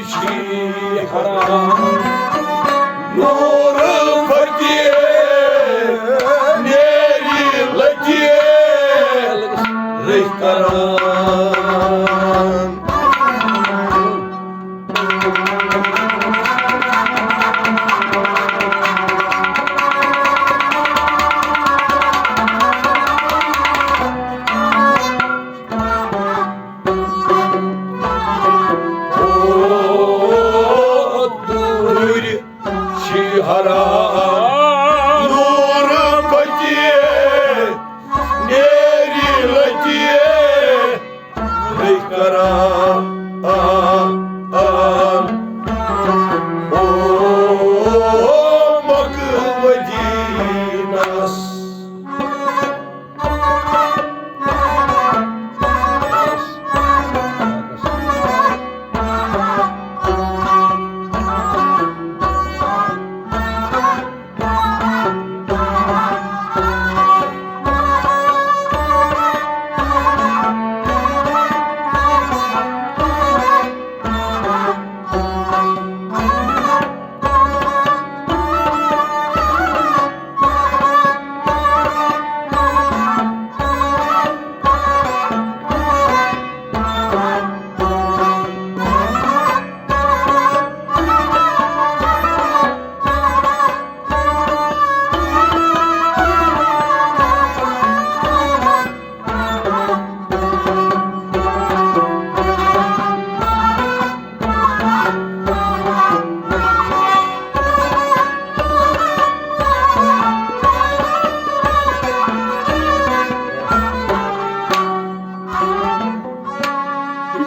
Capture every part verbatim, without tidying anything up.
چھی حرام۔ نور فتح نیری لتی رہ کران۔ او دوٗرِ چھی حرام۔ نور فتح نیری لتی رہ کران۔ آ، آ۔ او مکہ مدینس۔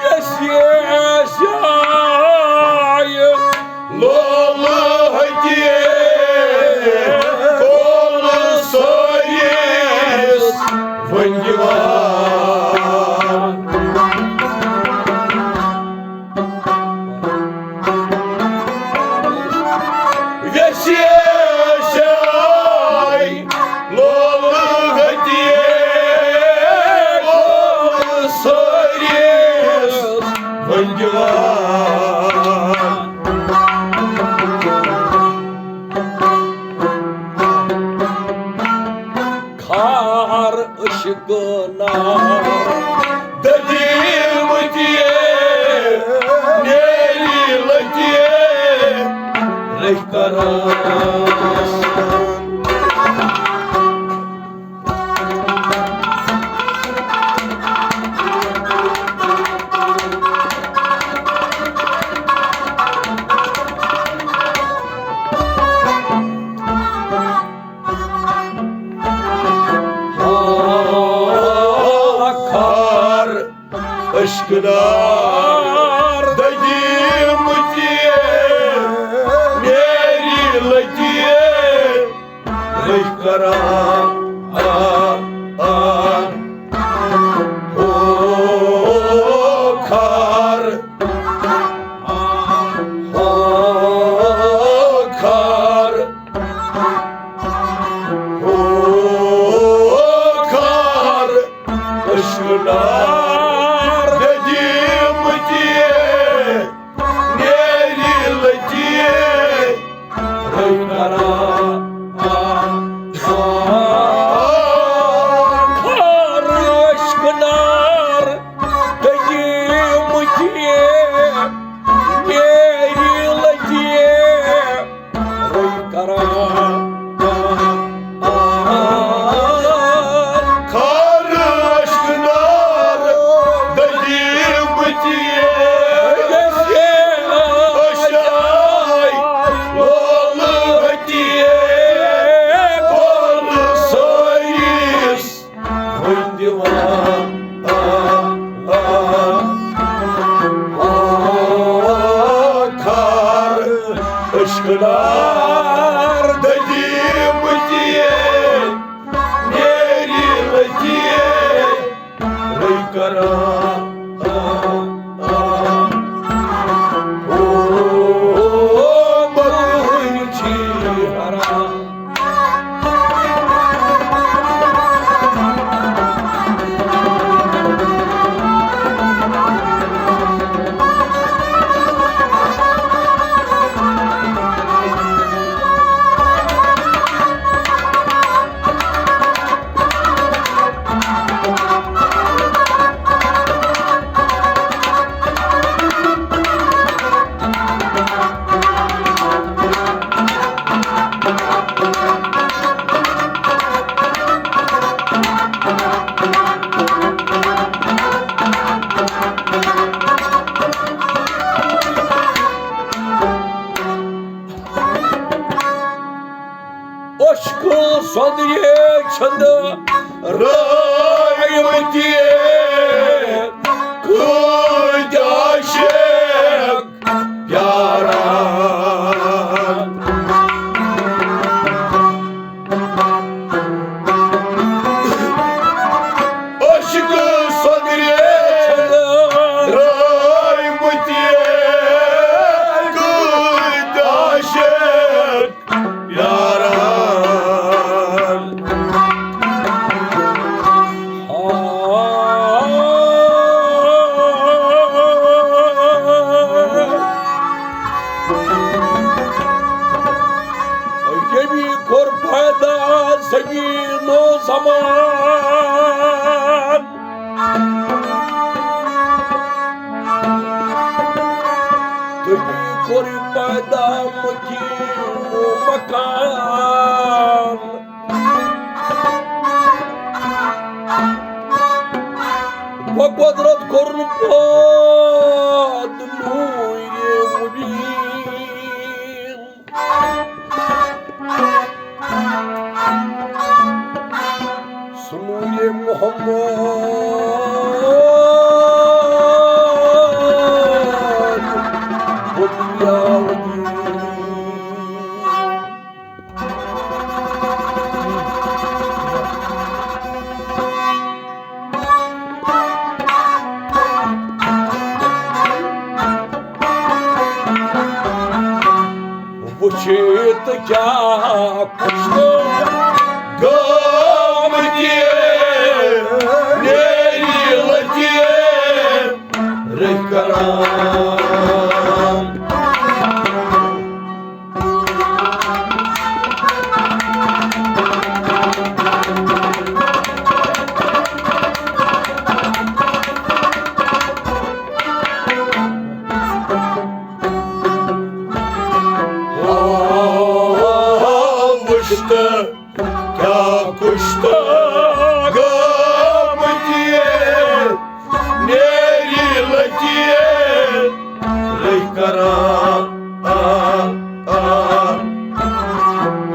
یس یس آیہِ لولہٕ ہتی کول سٲیِس وۄنۍ دِوان۔ ویسے شاے لولہٕ ہتی کول سٲیِس وۄنۍ دِوان۔ کھار عشق نار دٔدیٖمٕتۍ نیری لٔتۍ رٔہۍ کران۔ کھار عشق نار دٔدیٖمٕتۍ نیری لٔتۍ رٔہۍ کران۔ آ، آ۔ او کھار، او کھار، او کھار، عشق نار دٔدیٖمٕتۍ نیری لٔتۍ رٔہۍ کران۔ کھار عشق نار دٔدیٖمٕتۍ نیری لٔتۍ رٔہۍ کران۔ کھار عشق نار دٔدیٖمٕتۍ أشیاے لولہٕ ہتی کول سٲیِس وۄنۍ دِوان۔ آ، آ، آ، کھار عشق نار دٔدیٖمٕتۍ نیری لٔتۍ رٔہۍ کران۔ آ، آ، او، مکرٕنۍ چھی حرام۔ سۄدرِ چھٔنٛدٕ رٲومٕتۍ کۭتۍ عاشق پیاران۔ عاشق سۄدرِ چھٔنٛدٕ رٲومٕتۍ کۭتۍ عاشق پیاران۔ ییٚمی کوٚر پیدا زمین و زمان۔ تٔمی کوٚر پیدا مقیم و مکان۔ بقدرت کوٚرُن پٲدٕ نوٗرِ مبیٖن۔ سُہ نوٗرِ محمد گوٚو دُنیا دین۔ وٕچھِتھ کیٛاہ خوش گام تہِ نیری لطیف رٔحۍ کران۔ وٕچھ تہٕ کیٛاہ کُشتہٕ گام تہِ نیری لطیف رٔحۍ کران۔ آ، آ، آ۔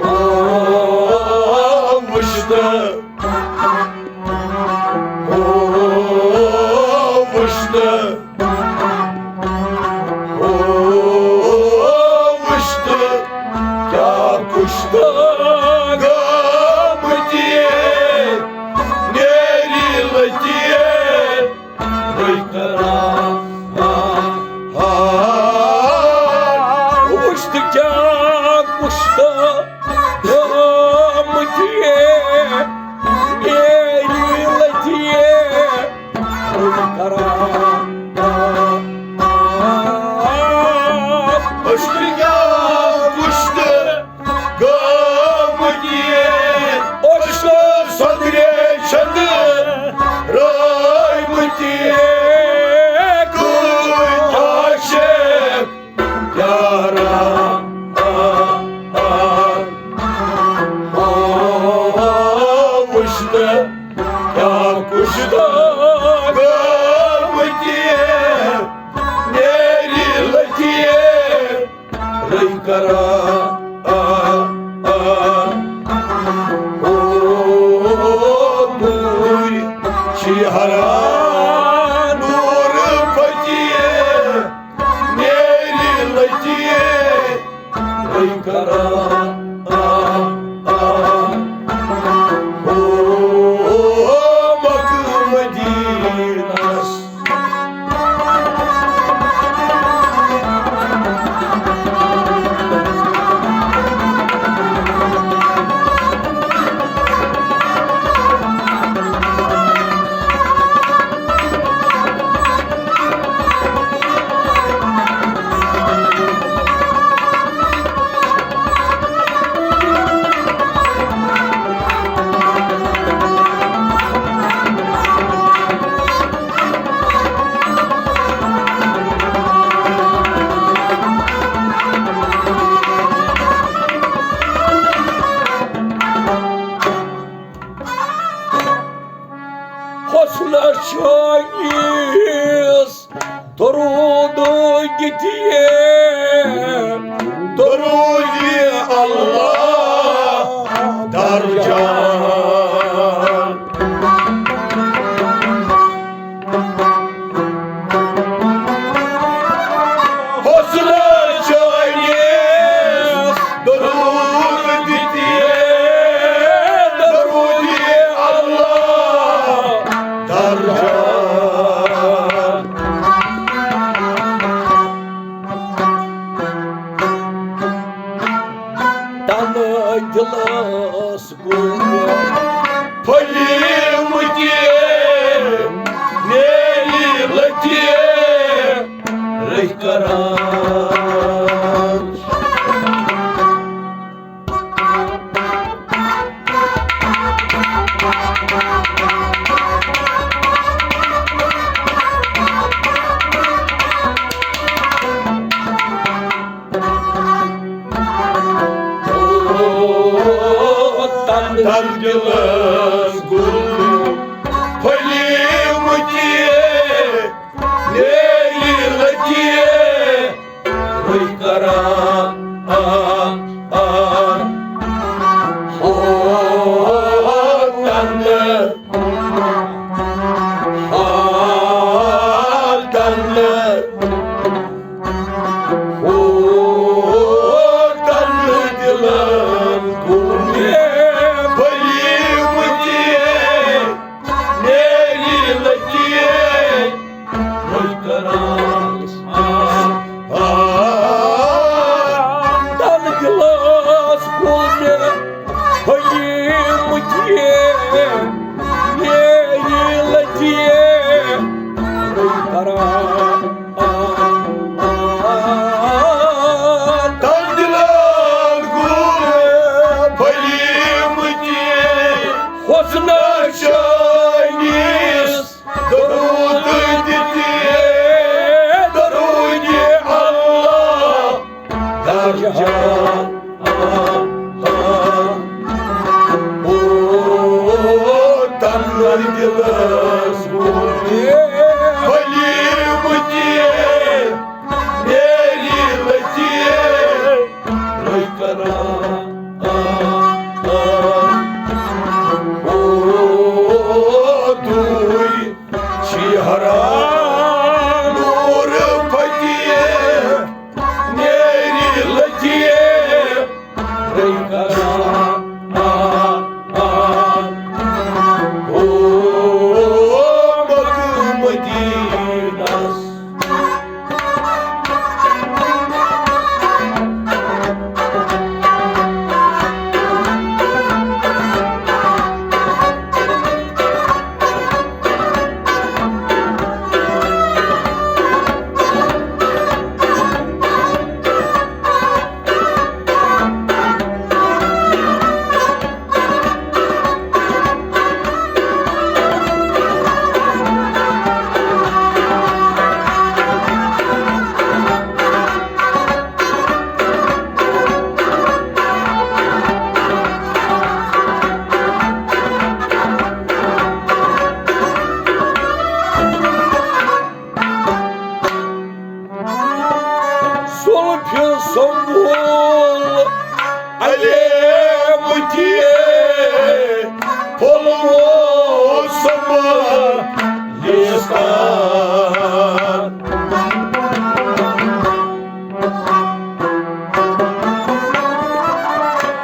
او، وٕچھ تہٕ، او، وٕچھ تہٕ۔ او، وٕچھ تہٕ کیٛاہ کُشتہٕ گام تہِ نیری لطیف رٔحۍ کران۔ آ، آ، وٕچھ تہٕ کیٛاہ کُشتہٕ گام تہِ نیری لطیف رٔحۍ کران۔ عشقیا کُشتہٕ گام تہِ، عشق سۄدرِ چھٔنٛدٕ رٲوۍ مٕتۍ کۭتۍ عاشق پیاران۔ آ، آ، آ، وٕچھ تہٕ کیٛاہ کُشتہٕ گام تہِ نیری لطیف رٔحۍ کران۔ آ، آ، او، نوٗرِ چھِ ہرا نوٗر فتیح نیری لطیف رٔحۍ کران۔ آ، آ، او، مکہ مدینس۔ حسنس شٲعرس درود دِتھ، درود اللہ درج دِلس گوٚو پھٔلیمٕتۍ میٲنۍ لٔتہِ رٔہۍ کران۔ تنگ دلس گوٚو پھٔلیمٕتۍ میٲنۍ لٔتہِ رٔہۍ کران۔ آ، آ، ہو، تنگ، آ، تنگ، ہو، تنگ دلن گوٚو مےٚ پھٔلیمٕتۍ میٲنۍ لٔتہِ رٔہۍ کران۔ آ، تنگ دلس گوٚو مےٚ پھٔلیمٕتۍ میٲنۍ لٔتہِ رٔہۍ کران۔ آ، آ، تنگ دلس گوٚو مےٚ پھٔلیمٕتۍ حسنس چٲنِس درود دِتھ، درود اللہ درجان۔ آ، آ، او، تنگ دلس گوٚو مےٚ پھٔلیمٕتۍ میٲنۍ لٔتہِ رٔہۍ کران۔ آ، آ، او، دوٗرِ چھِ حرام نوٗر پھٔتہِ میٲنۍ لٔتہِ رٔہۍ کران۔ آ، آ، او، مکہ مدینس۔ زلفہِ سنبول علیمٕتۍ پھوٚلمُت سمبلیستان۔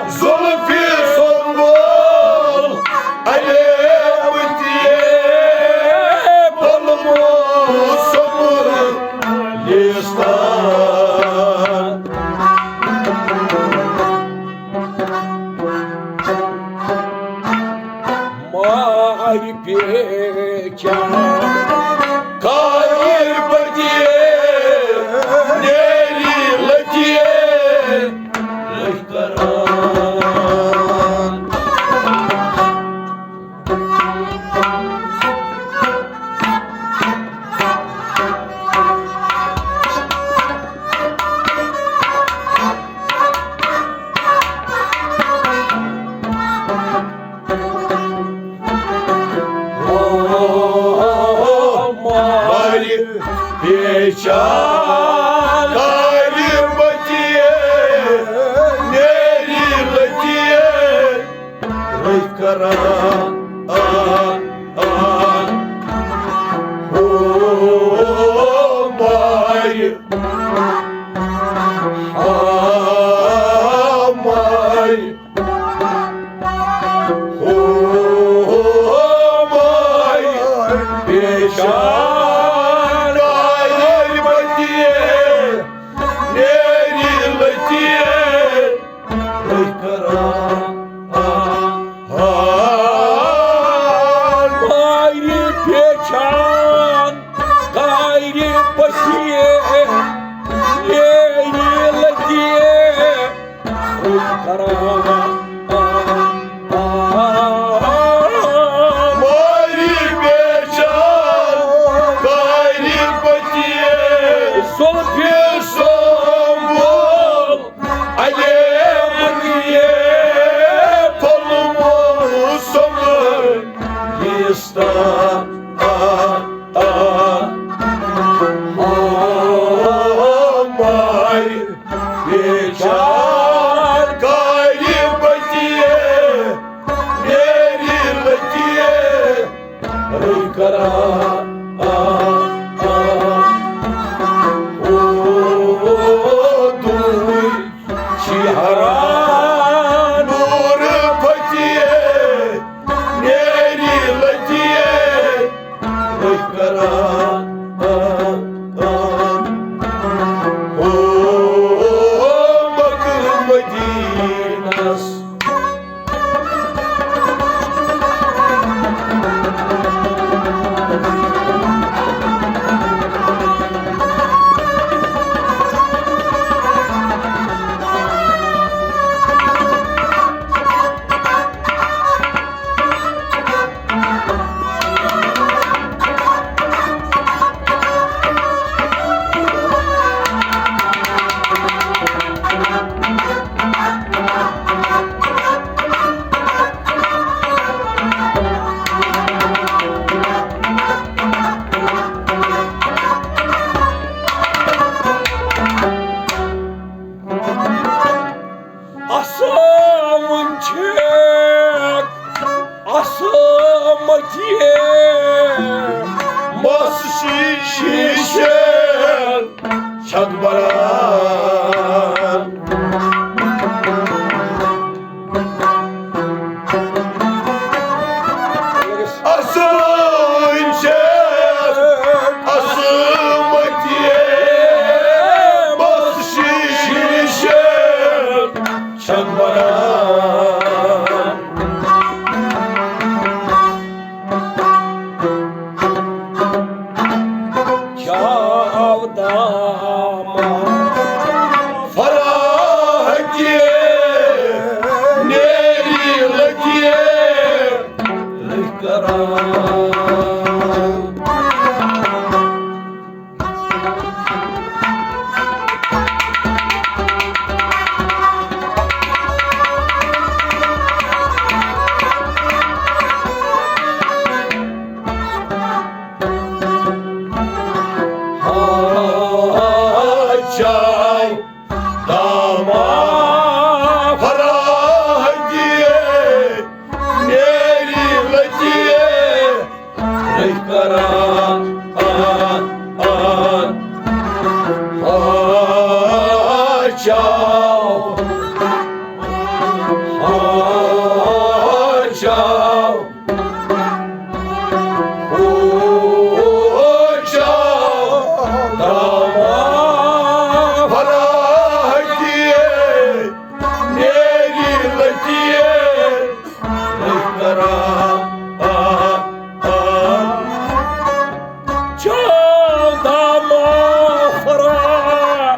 زلفہِ سنبول علیمٕتۍ پھوٚلمُت سمبلیستان۔ بیچار کاری بچیے، میری لچیے، رہی کرا، آ، آ، او، او، دوی، شہران نور پھچیے، میری لچیے، رہی کرا، آ، آ، او، مکہ مدینس۔ اصل چھِ، اصل مچیے، مس شیشے چھت بران۔ اصل چھِ، اصل مچیے، مس شیشے چھت بران۔ چاو دام فراہ کیے، نیری لگیے، لکران۔ چاو داما فراہ کیے، میری لچیے، رہی کران، آن، آن۔ آ، چاو۔ آ، چاو۔ او، او، چاو۔ داما فراہ کیے، میری لچیے۔ کران، آ، آ۔ چاو داما فراہ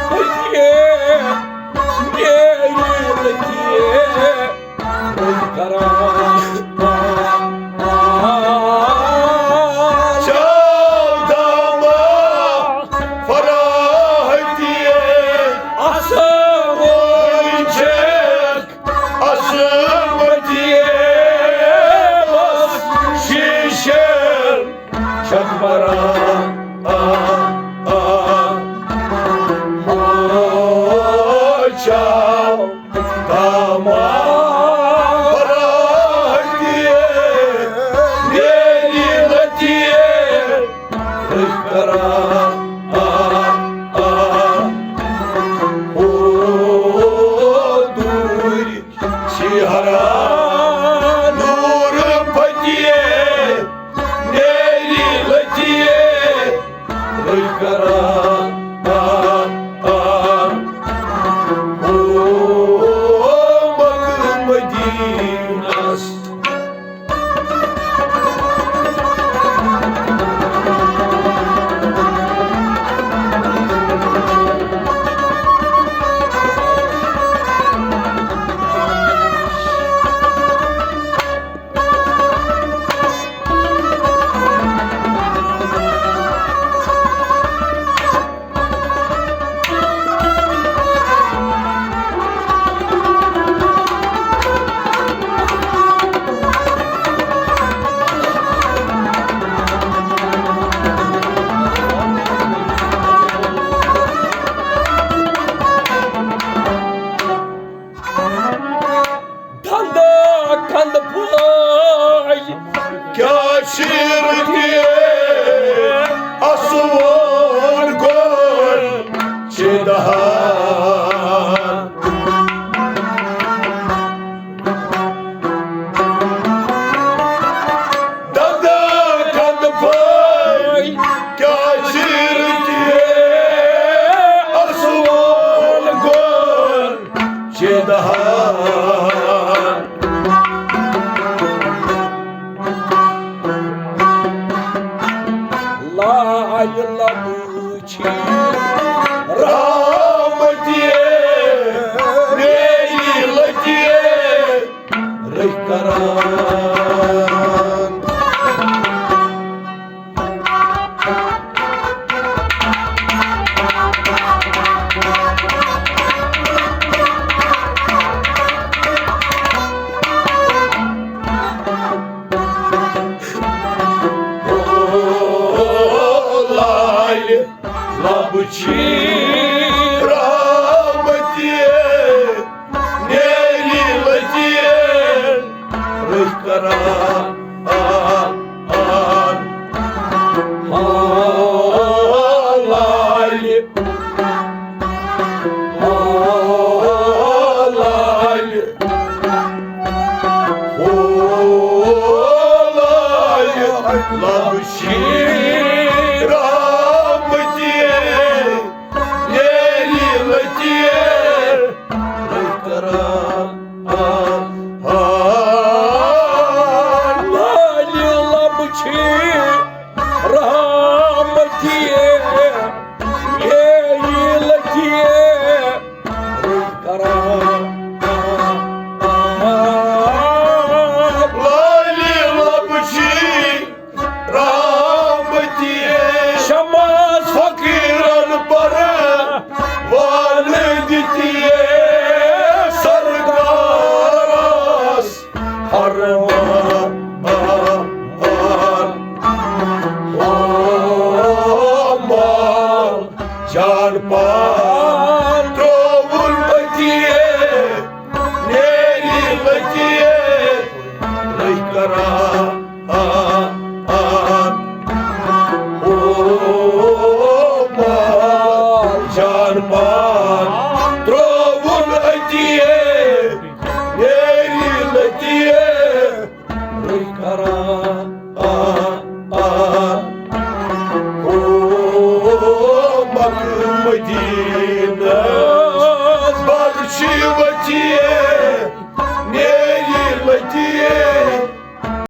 کیے، لالہِ لبہٕ چھِ رحمتیے، میری لتیے، رٔحۍ کران۔ او لالہِ لبہٕ چھِ رحمتیے، میری لتیے، رٔحۍ کران۔ آ، آ، آ، لالہِ، آ، لالہِ، او لالہِ، لبہٕ چھِ رحمتیے، میری لتیے، رٔحۍ کران۔ آ، آ، لالہِ لبہٕ چھِ رحمتیے، میری لتیے، رٔحۍ کران۔ آ، آ، لالہِ لبہٕ چھِ رحمتیے، شمس فقیرن پروانہٕ دِتیے، سرکارس فرمان۔ او مال جان پان